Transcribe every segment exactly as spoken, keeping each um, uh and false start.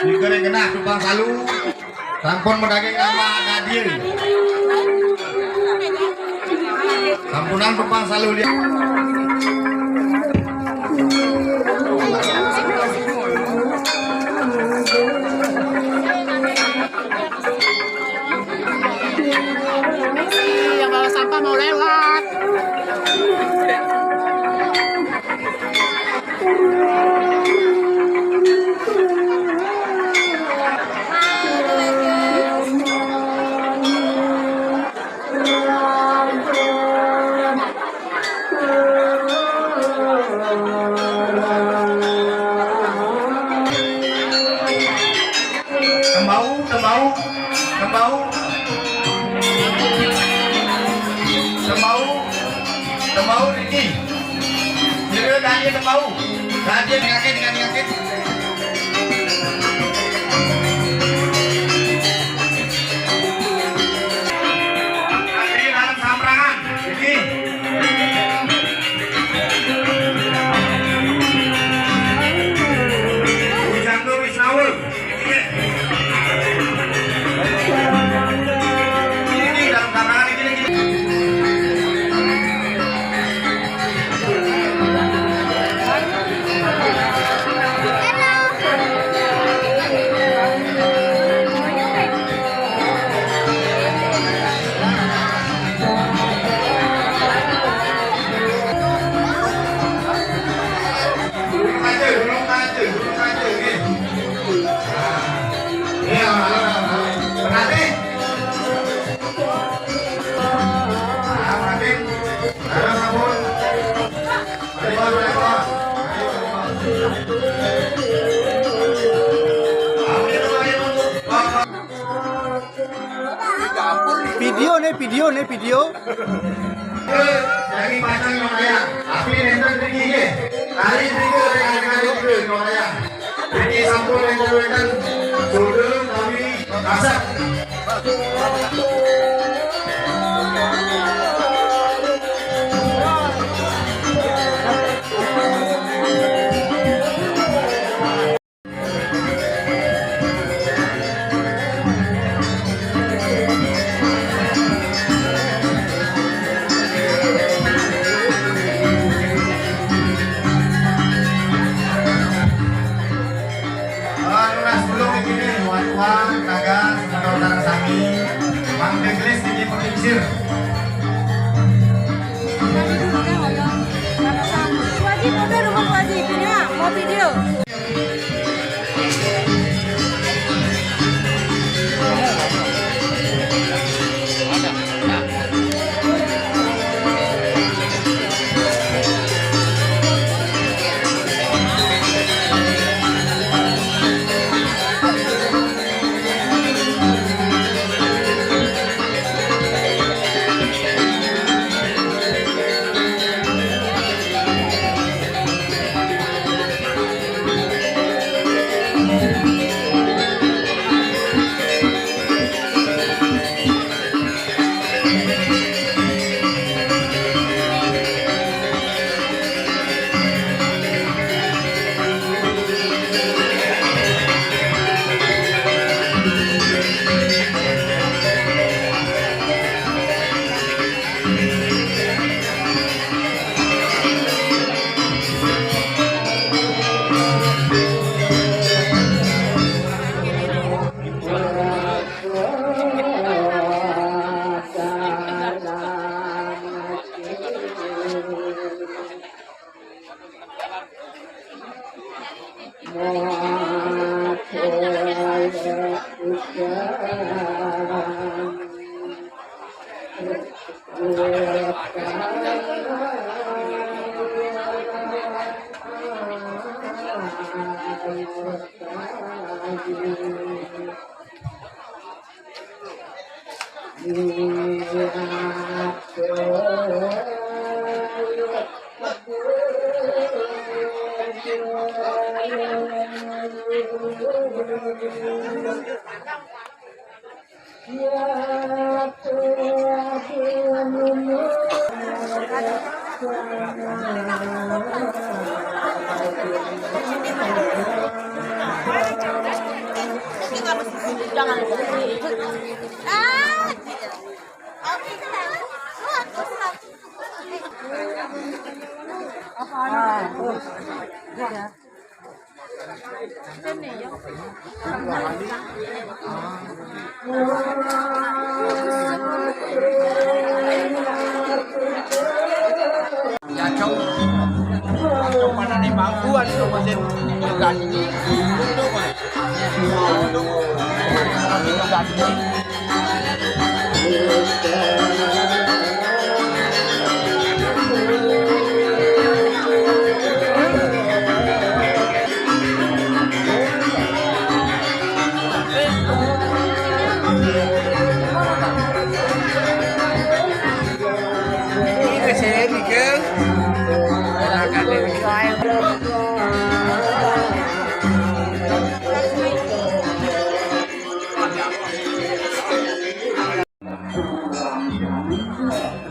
Nika ring genah Tumpang Salu, sampun madaging nama Dadie. Sampunang Tumpang Salu dia. Yang bawa sampah mau lewat. Tembau, tembau, tembau. Tembau, tembau niki. Kira Dadie tembau. Dadie ngakit, ngakit, ngakit. Dadie dalam samperangan. Niki. Bujang Nur Isnaul. Dulu aja, dulu aja, dulu aja, nggih. Iya, halo, halo. Perhati. Ah, perhati. Halo, sampun. Ayo, ayo, ayo. Ayo, ayo, ayo. Video nih, video nih, video. Dari Pacang Nyoraya, tapi nenten mriki nggih. Kali mriki oleh kali-kali juga Nyoraya. Mriki sampun nenten-nenten sudah kami masak. Ah, nunas dulu iki nih, wan-wan, naga, semeton sareng sami, Mang Deglis niki pengingsir. Bu Haji, foto dulu, Bu Haji. Ini, Mak, mau video. Jangan. Ah, iya. Oke, ya, cong. Cong pada di bangkuan, cong, masih ganti. Itu, Mas. Itu ganti.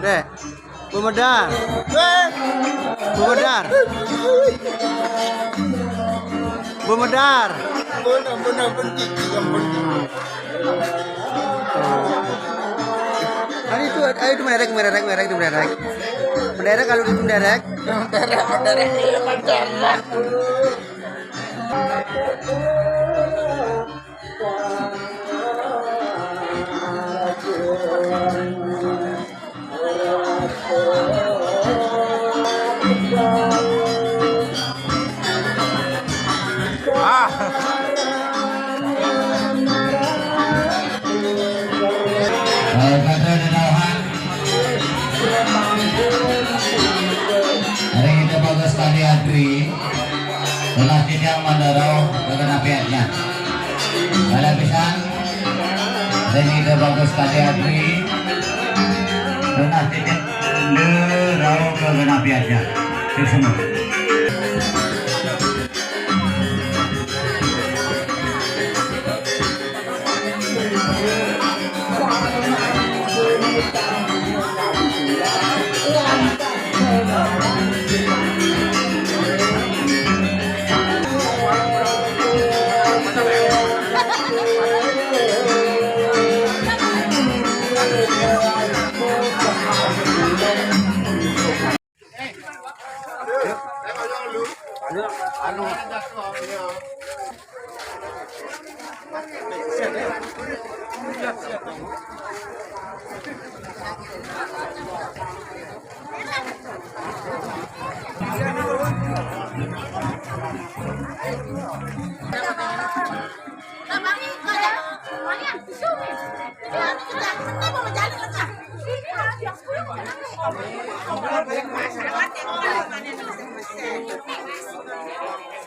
Dek, Bu Medar. Bu Medar. Bu Medar. Ampun, ampun, ampun, Kiki, ampun, Kiki. Kan itu, ayo itu menderek, menderek, menderek, itu menderek. Menderek, kalau itu menderek. Menderek, menderek, iya, menderek. Ah. Eh, kata dinahan. Hari ini bagus tadi antri. Tunas titip mandaro kaganapiannya. Ada pisan. Dan ide bagus tadi Adri. Tunas titip mandaro kaganapiannya. Di sini.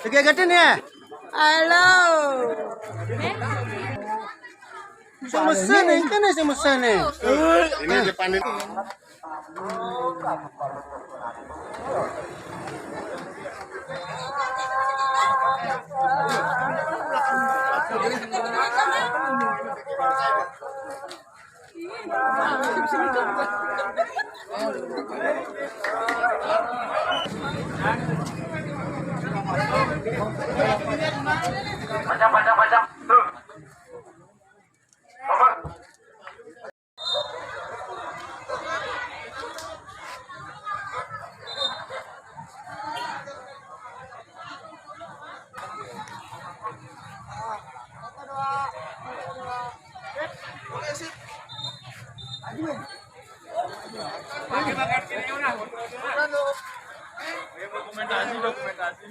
Lagi agatin ya? Halo. Sing mesen nih, kan sing mesen nih. Ini depan ini. Pajang, pajang, pajang. Tuh. Over. Dokumentasi, dokumentasi.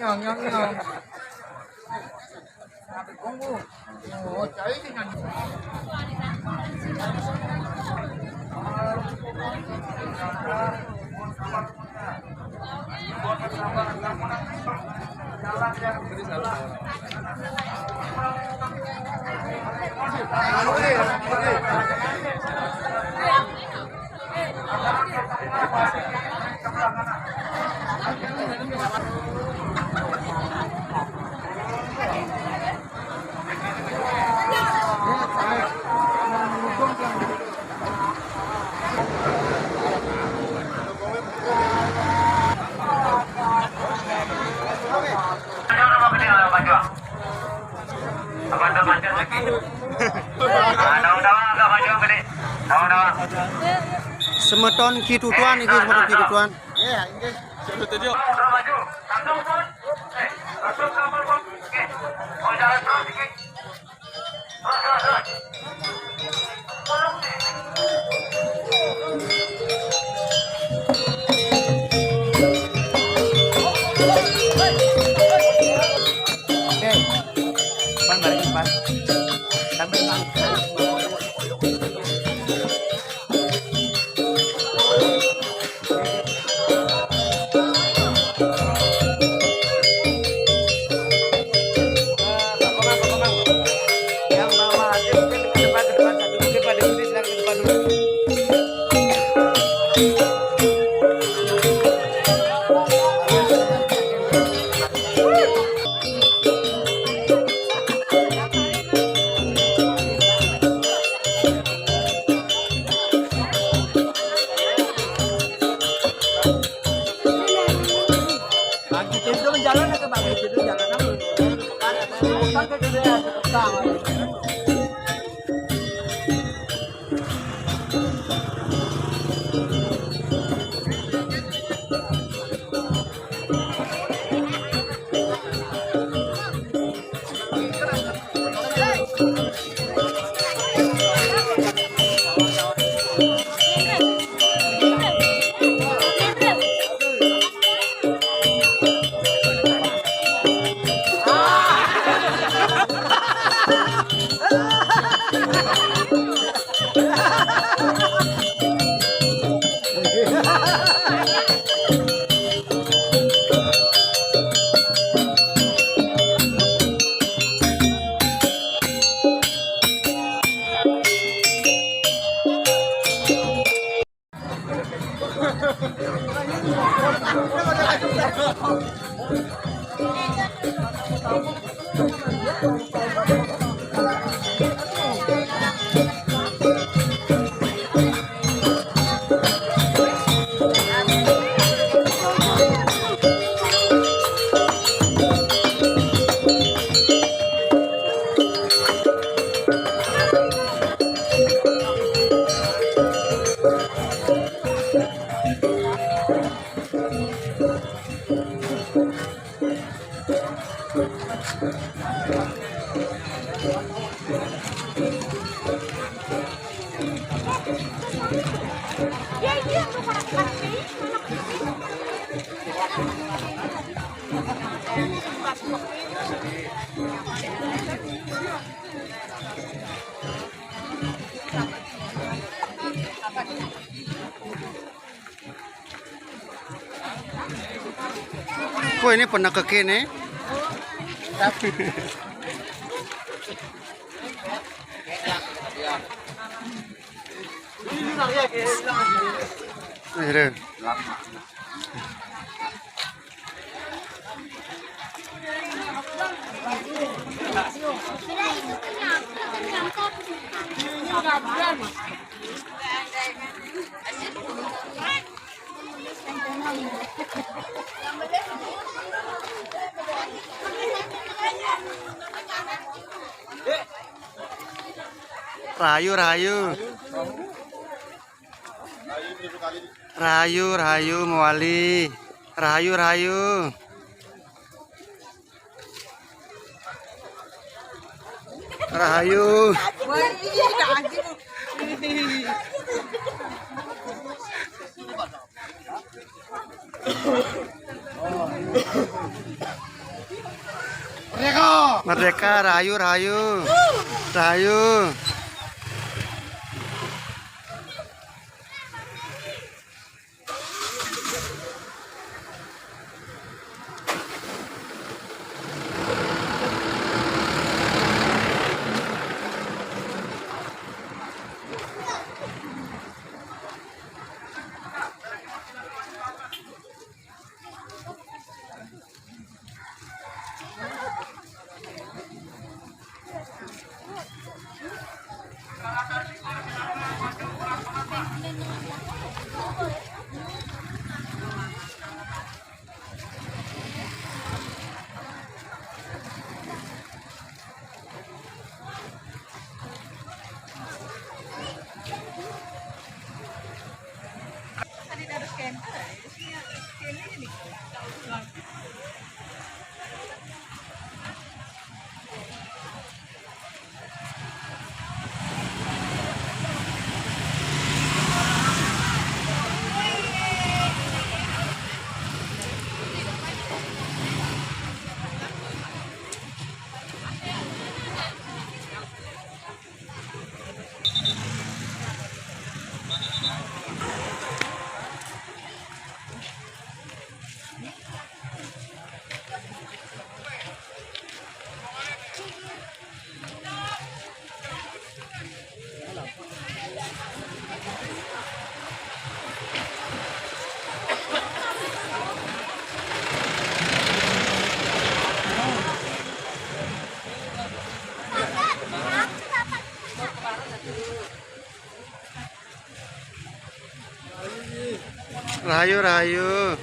Nyong, nyong, nyong. Ton ki tutuan iki, foto ki tutuan. Kok ini pernah ke kene? Akhirnya. Rahayu, rahayu. Rahayu, rahayu, mewali. Rahayu, rahayu. Rahayu. Merdeka. Merdeka, rahayu, rahayu. Rahayu. Rahayu, rahayu.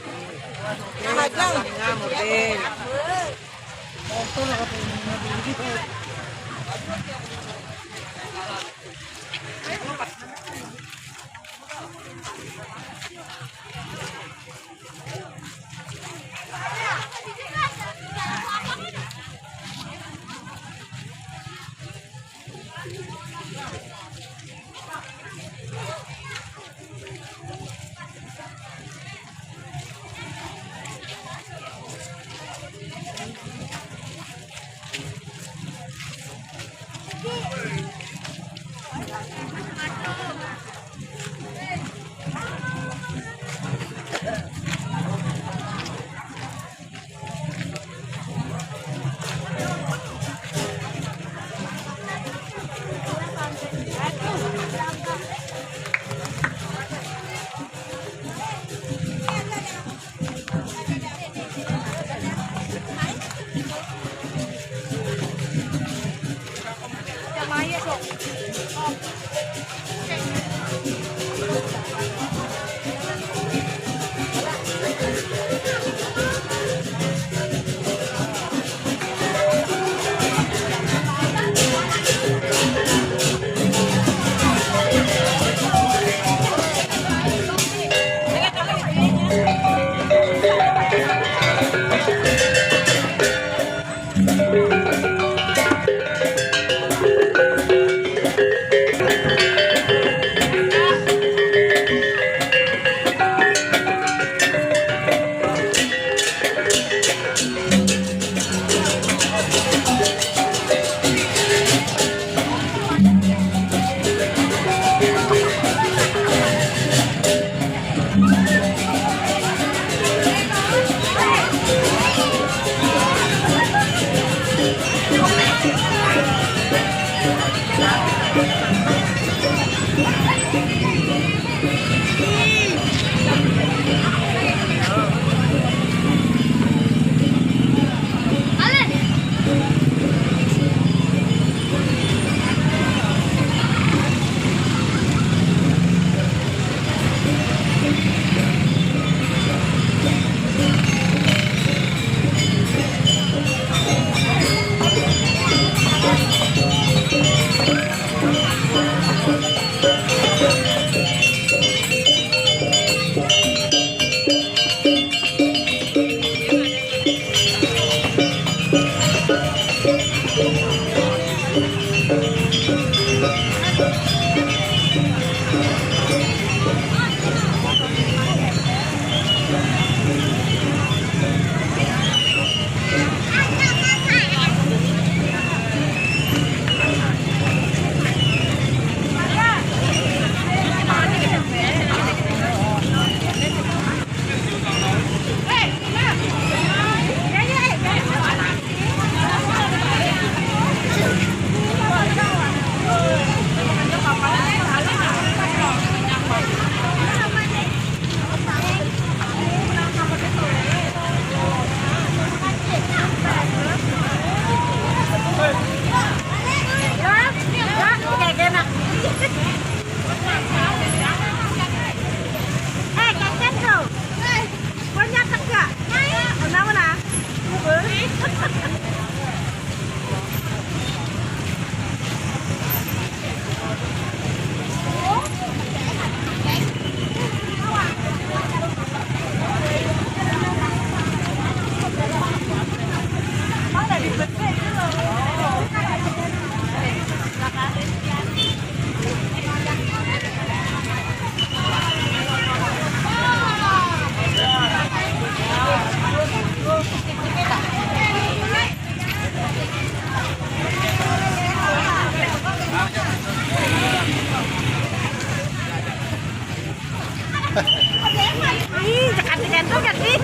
Ih, cekan-cekan tuh kan, ih.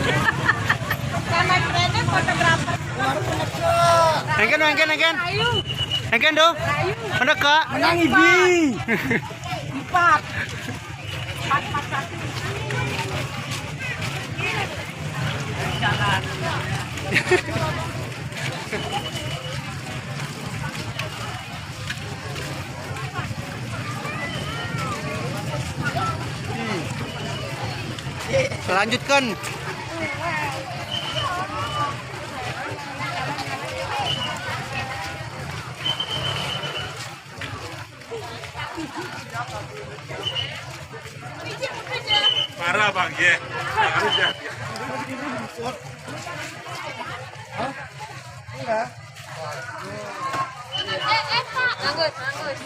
Sama keren fotografer. Engken, engken, engken. Ayo. Engken, do. Ayo. Mana, Kak? Menang, Ibi. Empat. Empat, empat, satu. Lanjutkan. Parah, Bang, ya. Harus ya. Hah? Enggak. Eh, eh, Pak. Bagus, bagus.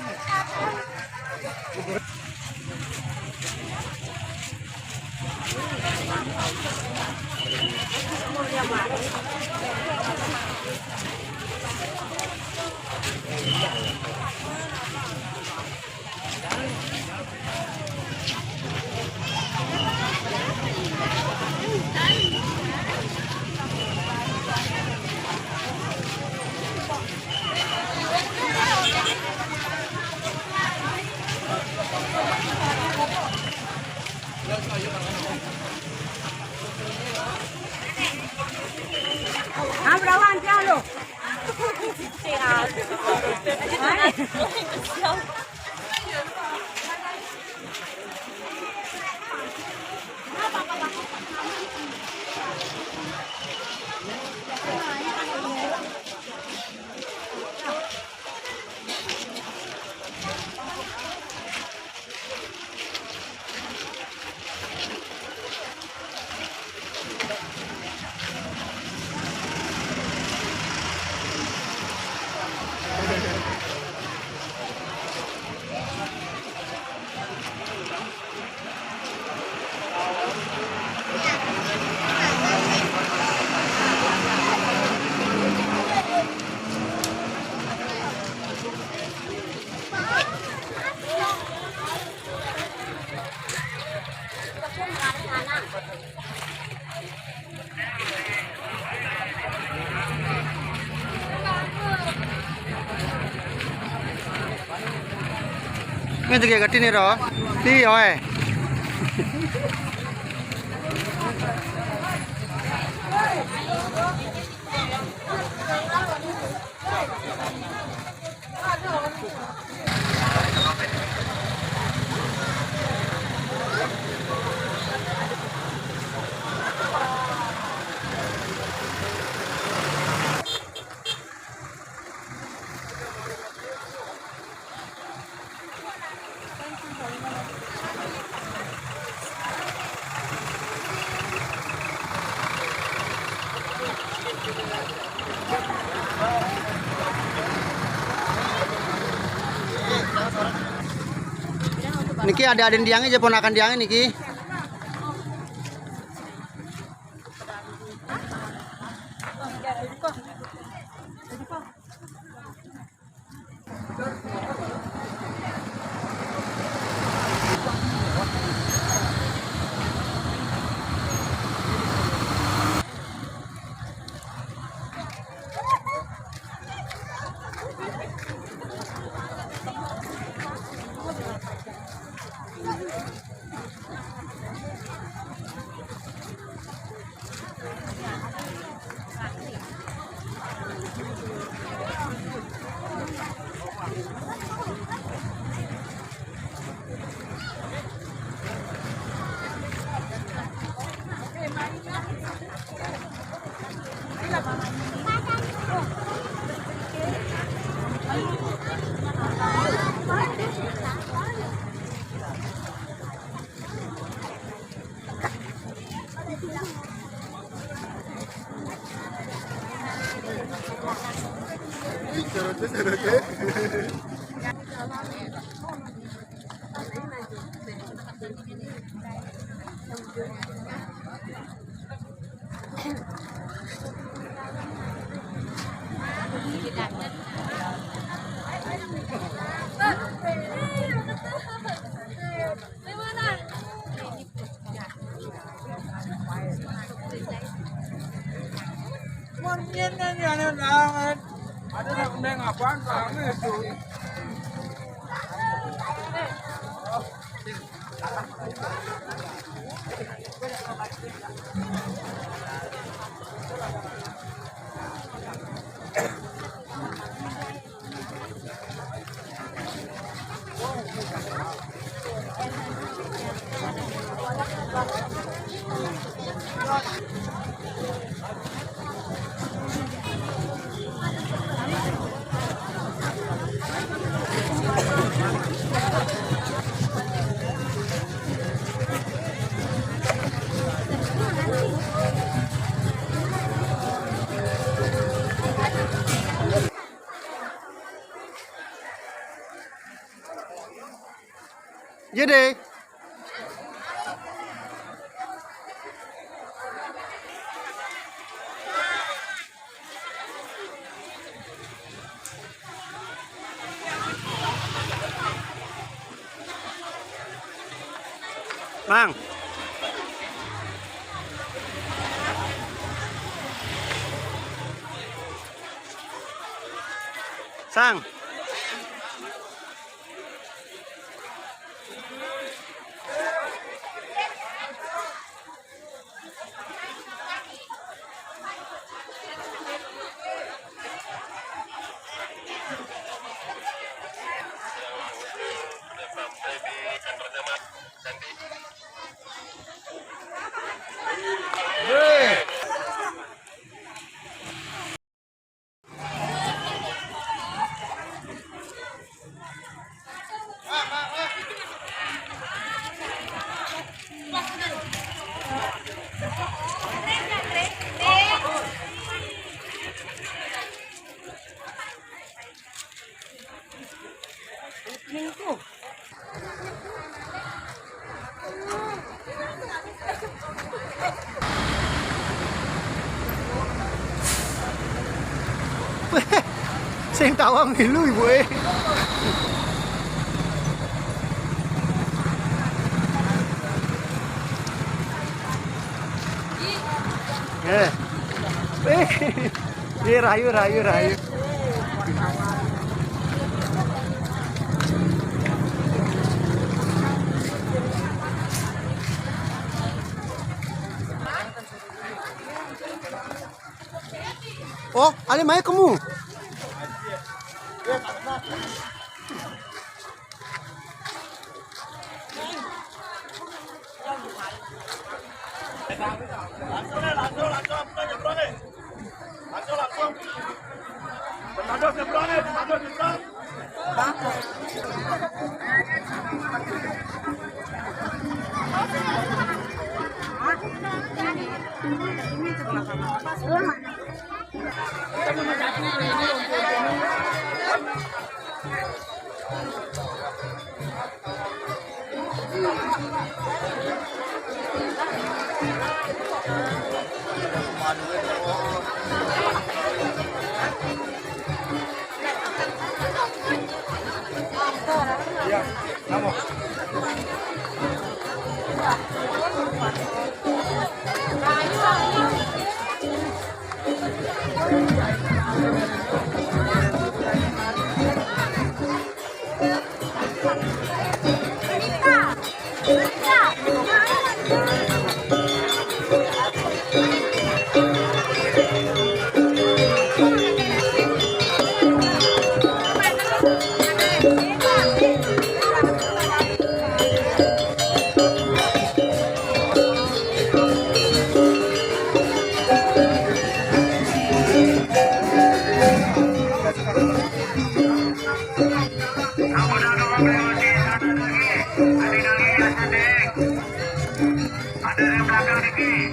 Am rawan, jangan lo. Ini juga gede nih, Ro. Iya, weh. Niki ada aden tiangnya, aja ponakan tiangnya niki. Ada yang neng apaan? Rame itu. Iya deh. Mang. Sang. Sing tawang milu ibu eh. Eh. Eh. Iya, rayu, rayu, rayu. Oh, ada mai kamu. Ada yang belakang dikit.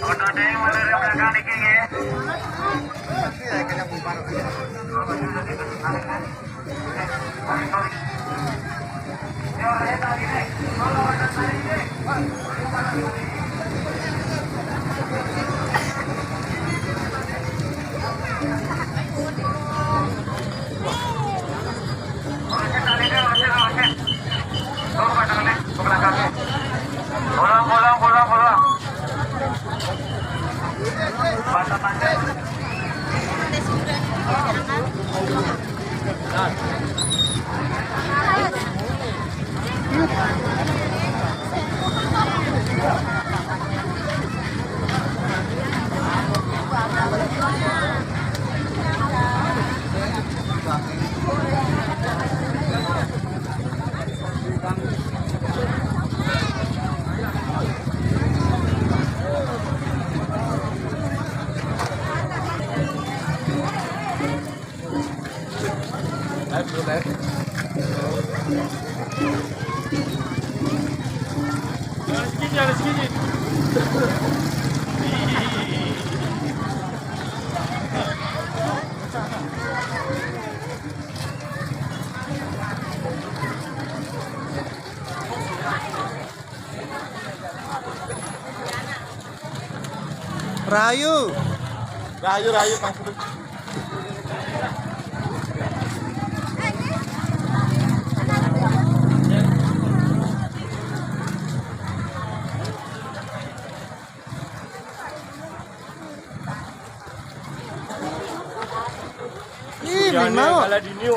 Otot deh, mulai dari belakang dikit ya. Pulang, pulang, pulang, pulang. Rahayu. Rahayu, rahayu, Pak. Ih, main mau. Kalah di New.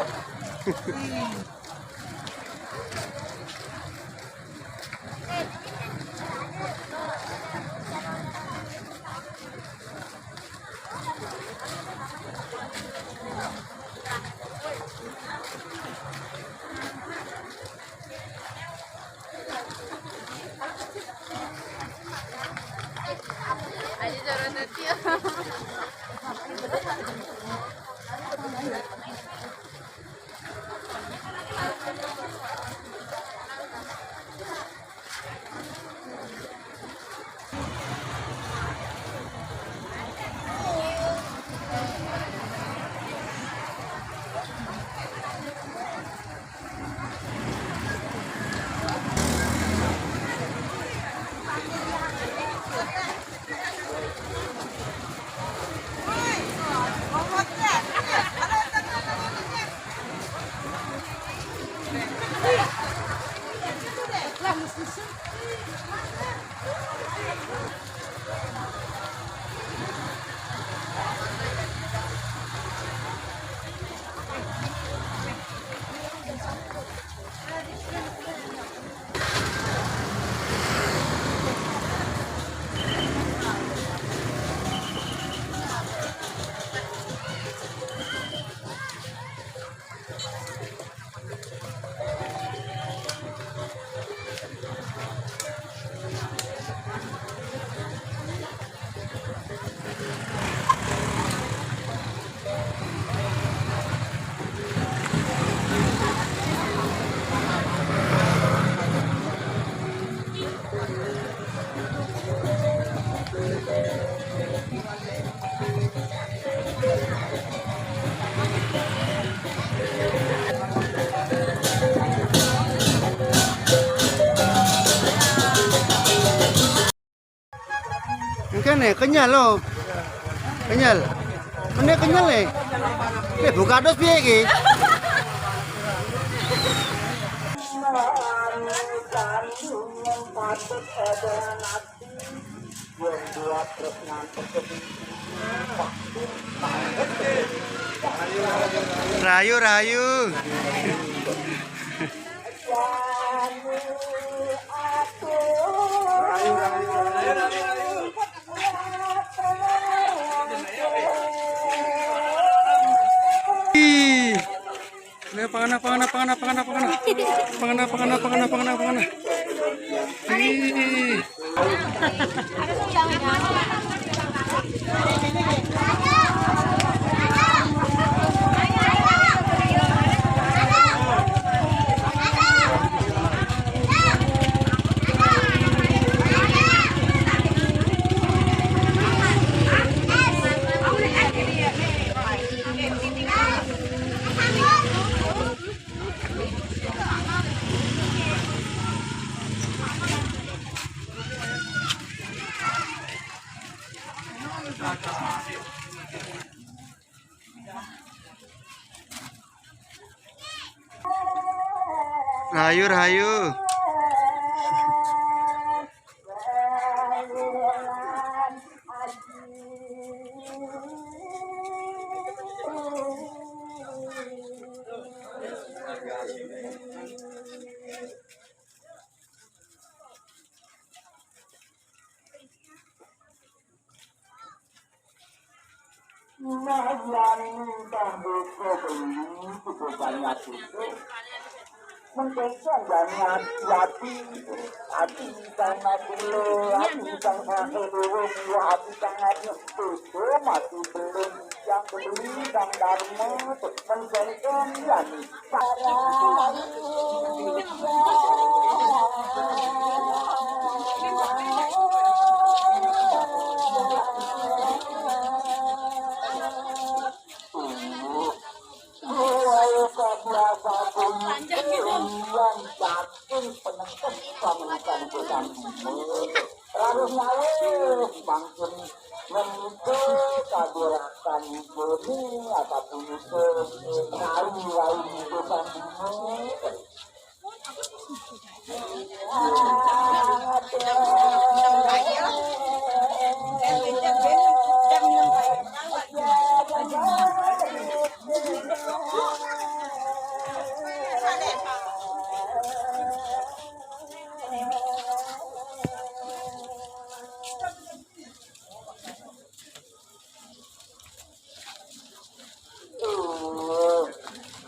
Engkene kenyel lo. Kenyel. Mene kenyel e. Eh, buka dos piye iki? Rayu, rayu. Ih. Ayo, pangana, pangana, pangana, pangana, pangana. Pangana, pangana, pangana, pangana, pangana. Ih. Rahayu, rahayu. Nah, yang tambah beli, itu banyak itu. Mengkengkang dan hati-hati, hati sang hati lo, hati sang hati lo, hati sang hati lo, mati belum yang beli sang dharma, mengkengkang dan para Raruh nyawuh mangkin ngemike kadurakan ibune, apapun itu, rai-rai ibu sandine.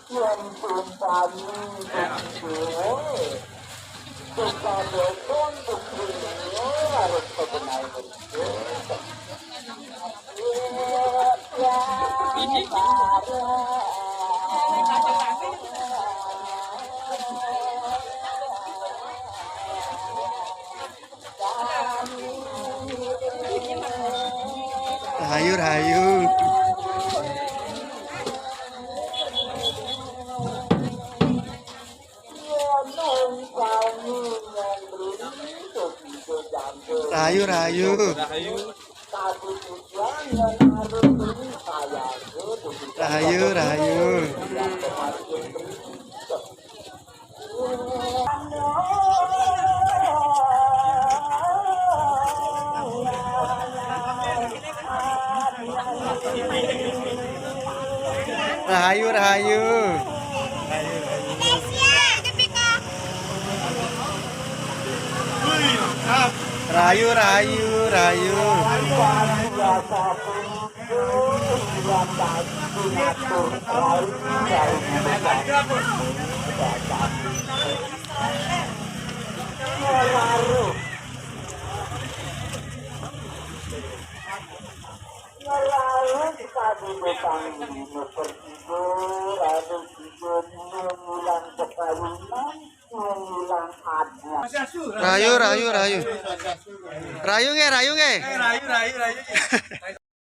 Yen umpami begitu, kepadatan begitu harus kebenaran. Rahayu, rahayu. Rahayu, rahayu. Rahayu, rahayu. Rahayu, rahayu. Rahayu, rahayu, rahayu. Rahayu, rahayu, rahayu. Rahayu nggih, rahayu nggih.